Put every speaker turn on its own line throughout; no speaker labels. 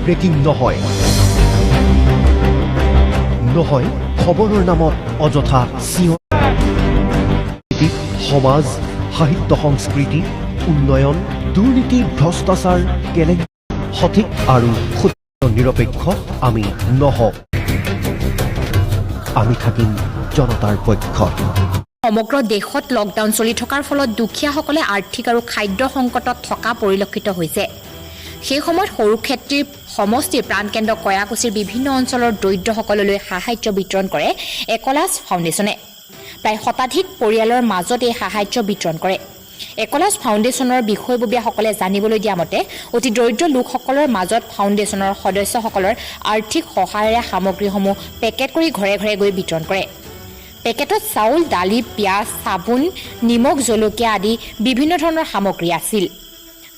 Breaking নহয় নহয়, খবৰৰ নামত অযথা চিঞৰ। সমাজ, সাহিত্য, সংস্কৃতি, উন্নয়ন, দুৰ্নীতি, ভ্ৰষ্টাচাৰ, কেলেংকাৰী, সঠিক আৰু সত্য, নিৰপেক্ষ আমি নহওঁ। আমি থাকিম জনতাৰ পক্ষত।
সমগ্ৰ দেশত লকডাউন চলি থকাৰ ফলত দুখীয়াসকলে আৰ্থিক আৰু খাদ্য সংকটত থকা পৰিলক্ষিত হৈছে। সেই সময়ত সৰুক্ষেত্ৰীৰ সমষ্টিৰ প্ৰাণকেন্দ্ৰ কয়াকুছিৰ বিভিন্ন অঞ্চলৰ দৰিদ্ৰসকললৈ সাহায্য বিতৰণ কৰে একলাজ ফাউণ্ডেশ্যনে। প্ৰায় শতাধিক পৰিয়ালৰ মাজত এই সাহায্য বিতৰণ কৰে। একলাজ ফাউণ্ডেশ্যনৰ বিষয়ববীয়াসকলে জানিবলৈ দিয়া মতে, অতি দৰিদ্ৰ লোকসকলৰ মাজত ফাউণ্ডেশ্যনৰ সদস্যসকলৰ আৰ্থিক সহায়েৰে সামগ্ৰীসমূহ পেকেট কৰি ঘৰে ঘৰে গৈ বিতৰণ কৰে। পেকেটত চাউল, দালি, পিঁয়াজ, চাবোন, নিমখ, জলকীয়া আদি বিভিন্ন ধৰণৰ সামগ্ৰী আছিল।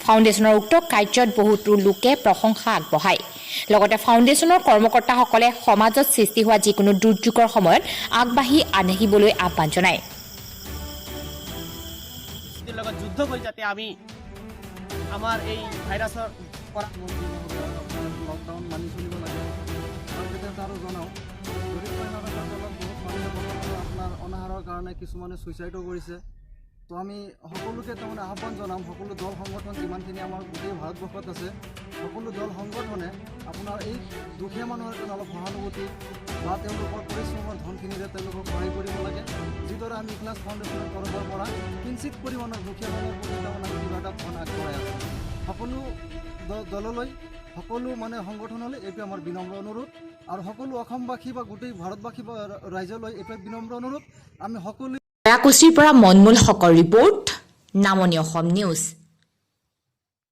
ফাউণ্ডেশ্যনৰ উক্ত কাৰ্যত বহুতো লোকে প্ৰশংসা আগবঢ়ায়। লগতে ফাউণ্ডেশ্যনৰ কৰ্মকৰ্তাসকলে সমাজত সৃষ্টি হোৱা যিকোনো দুৰ্যোগৰ সময়ত আগবাঢ়ি আহিবলৈ আহ্বান জনায়।
পৰিস্থিতিৰ লগত যুদ্ধ কৰি যাতে আমি আমাৰ এই ভাইৰাছৰ পৰা
মন্ত্ৰী মহোদয়, আপোনাৰ লকডাউন মানি চলিব লাগে। আৰু কেতিয়াবা আৰু জনাওঁ, গৰীব কইনা তলত বহুত মানুহে বৰ্তমান আপোনাৰ অনাহাৰৰ কাৰণে কিছুমানে ছুইচাইডো কৰিছে। তো আমি সকলোকে তাৰমানে আহ্বান জনাম, সকলো দল সংগঠন যিমানখিনি আমাৰ গোটেই ভাৰতবৰ্ষত আছে, সকলো দল সংগঠনে আপোনাৰ এই দুখীয়া মানুহৰ কাৰণে অলপ সহানুভূতি বা তেওঁলোকৰ পৰিশ্ৰমৰ ধনখিনিৰে তেওঁলোকক সহায় কৰিব লাগে। যিদৰে আমি ইকলাছ ফাউণ্ডেশ্যনৰ তৰফৰ পৰা কিঞ্চিত পৰিমাণৰ দুখীয়া মানুহৰ প্ৰতি তাৰমানে আমি কিবা এটা ধন আগবঢ়াই আছোঁ। সকলো দললৈ, সকলো মানে সংগঠনলৈ এইটো আমাৰ বিনম্ৰ অনুৰোধ আৰু সকলো অসমবাসী বা গোটেই ভাৰতবাসী বা ৰাইজলৈ এইটো বিনম্ৰ অনুৰোধ, আমি সকলোৱে
কয়াকুছিৰ পৰা মনমূল হকৰ ৰিপৰ্ট, নামনি অসম নিউজ।